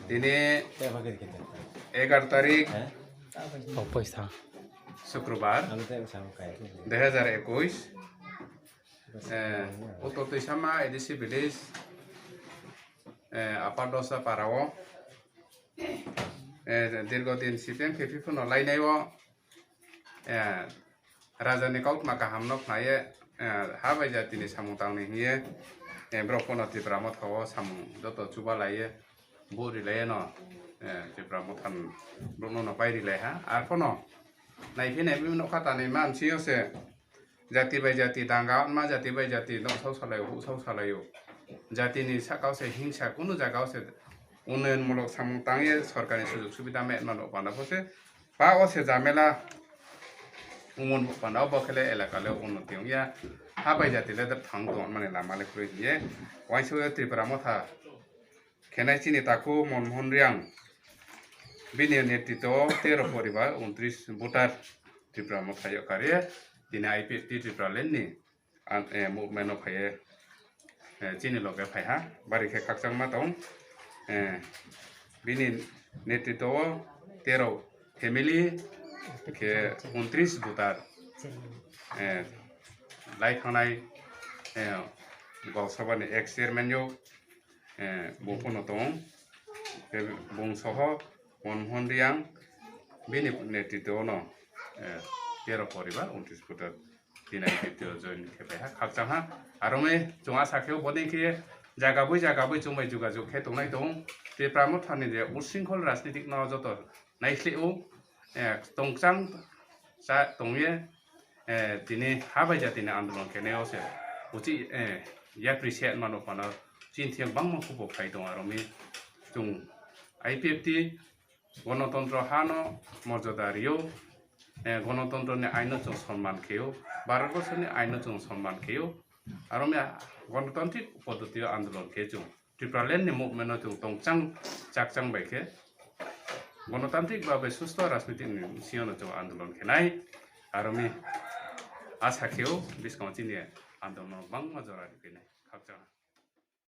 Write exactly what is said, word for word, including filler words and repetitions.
Tini egar tarik, Sukrobar, dui hajar ekuis, Uttor Tuisama A D C village, Upper Dosa para o, dirgo din C P M khe phano lainai o, Raja ni kautma kaham no khnai ye, ha bai jati ni samung tang ni hing ye, borok phano Tipra Motha o samung joto chuba lai ye, bo ri lai ye no, Tipra Motha ni borok no no pai ri lai ha. Ar phano nai phi nai phi nokha tanwi ma msing yo se, jati bai jati danga ma, jati bai jati nok sao salai o, huk sao salai o, jati ni saka o se hingsa kunu jaga o se unnayon mulok samung tang ye sorkar ni sujog subida ma ma no panda pho se. Ba o se jamela umon panda o bo khe le elaka le unnoti wng ya. Ha bai jati le thang tong mani lama le kwrwi hing ye. Waisa o Tipra Motha khenai chini takhuk Monmohan Riyang bini netritwo o tero poribar untris voter Tipra Motha yo kariye tini I P F T Tipraland ni movement no phaiye, chini loge phaiha, bari khe khakchangma tong. Bini netritwo o tero family khe untris voter lai thangnai, Lok Sabha ni ex chairman yo, bo phano tong, bung soho Monmohan Riyang bini netritwo no tero poribar untris voter tini I P F T o join khe phaiha, khakchangha. Aro me chwng asa khe bodei khe jaga bui jaga bui chwng bai jogajog khe tongnai tong. Tipra Motha ni je usingkhol rajnitik no joto naisle o, tongchang cha tongye, tini ha bai jati ni andolon khe nai o se uchi yapri se mano phano chini thiyang bangma khupo phai tong. Aro me chwng I P F T Gonotontro hano morjada rio, eh, gonotontro ni aino chwng sonman kheo, Bharat borsoni aino chwng sonman kheo, aro me gonotantrik poddotio andolon khe chwng Tipraland ni movement no chwng tongchang chakchang bai khe gonotantrik babe susto rajniti ni siyano chwng andolon khenai, aro me asa kheo biskango chini andolon bangma jora ripinai khakchang.